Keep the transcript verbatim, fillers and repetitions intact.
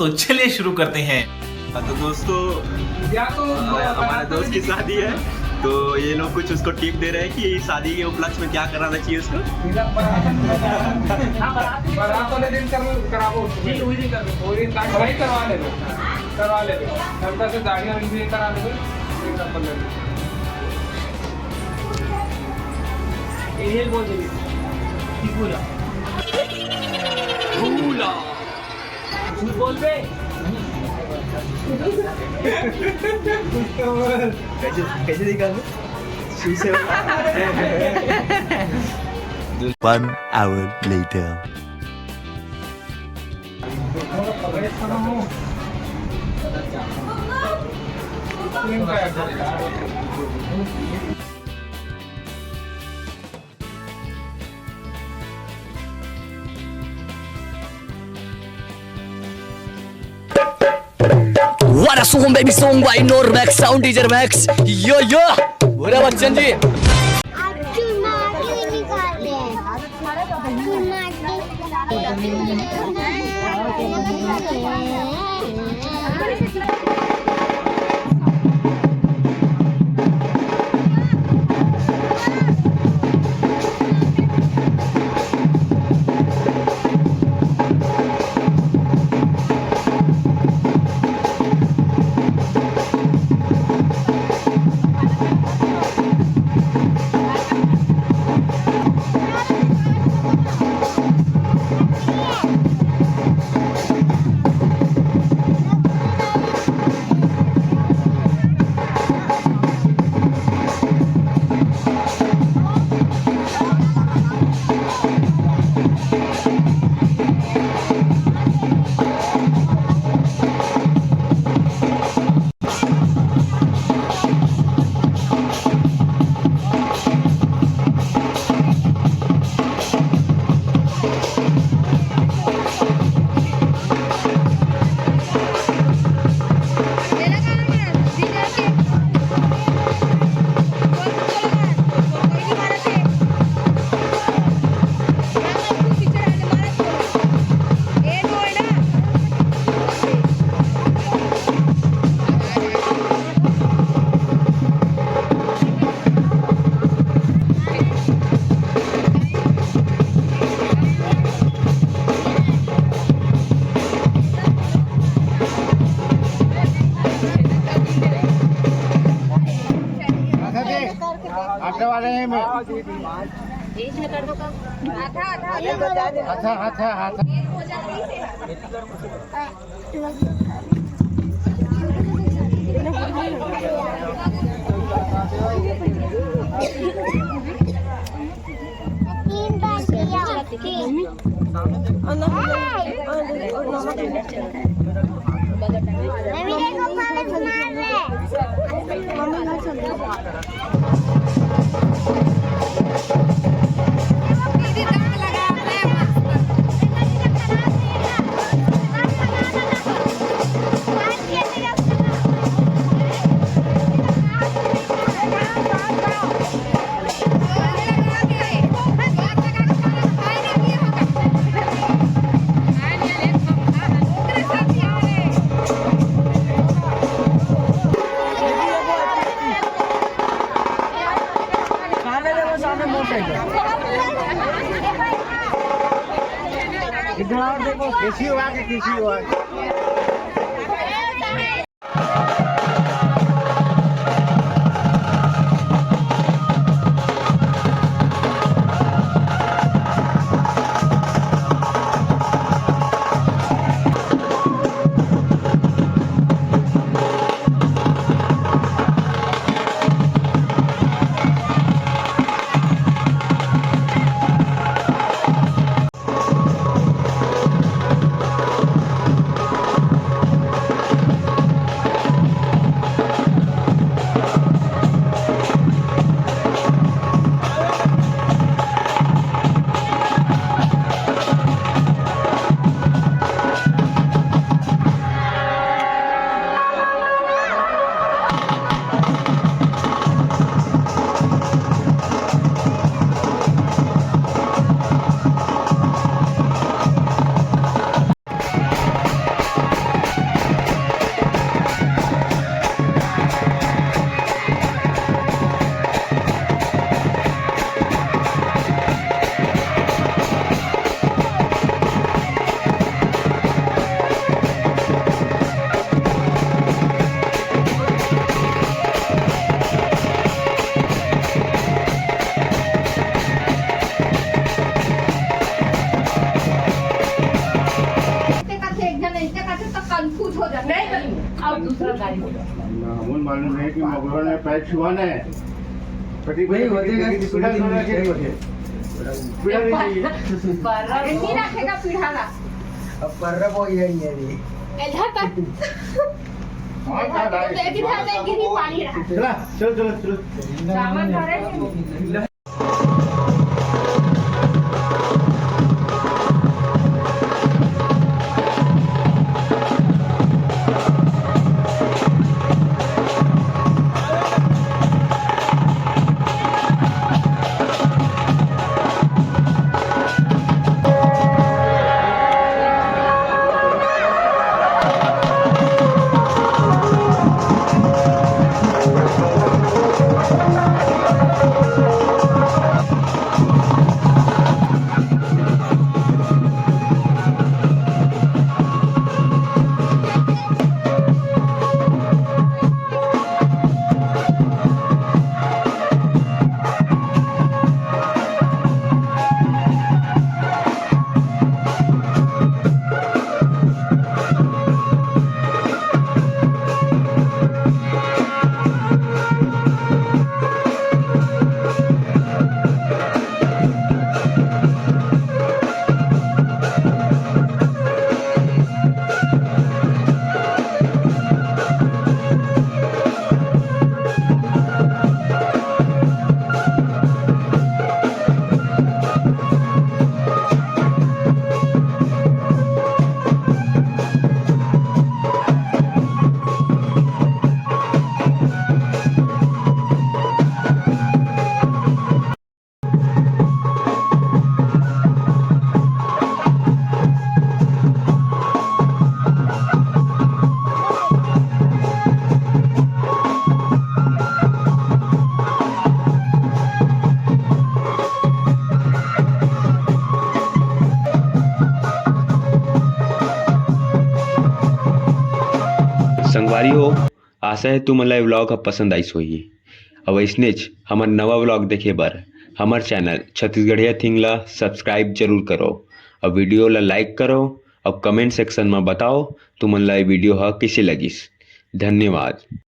तो चलिए शुरू करते हैं। हाँ, तो दोस्तों, या तो हमारे दोस्त की शादी है, तो ये लोग कुछ उसको टिप दे रहे हैं कि शादी के उपलक्ष्य में क्या कराना चाहिए उसको। हाँ, बारात, बारात वाले दिन कर, कराबो। जी, वही दिन कर लो। वही दिन, वही करवा ले लो, करवा ले लो। हल्का से दाढ़ी और ये करा ले लो। ये बोल दे। पूरा। झूठ बोल बे। कैसे, कैसे निकालूं? शीशे में। One hour later. What a song, baby song by Normax, sound teacher Max. Yo, yo, what up, Bachchan ji? आपकी माँ क्यों निकाले? आपकी माँ की आधा वाले हैं मैं। आधा, आधा, आधा। आधा, आधा, आधा। तीन बार किया। मम्मी देखो, पापा मार रहे। इधर आओ, देखो, किसी हुआ कि किसी हुआ। मालूम है कि मगोरा ने पैर छुआ नहीं। पति वही होते हैं, पीढ़ा छोड़ा के पीढ़ा नहीं चाहिए। पीढ़ा नहीं चाहिए। अरे नहीं रखेगा पीढ़ा ला। अब पर्रा वो ये नहीं है अभी। इधर तक। हाँ, इधर तक, इधर तक गिरी पानी रहा। चला, चलो, चलो, चलो। सामान भरे हैं। संगवारी हो, आशा है तुमन ला ये vlog ह पसंद आइस होही। अउ अइसनेच हमर नवा vlog देखे बर हमर channel छत्तीसगढ़िया थिंग ला subscribe जरूर करो, अउ video ला like करो, अउ comment section म बताओ तुमन ला ये video ह कइसे लगिस। धन्यवाद।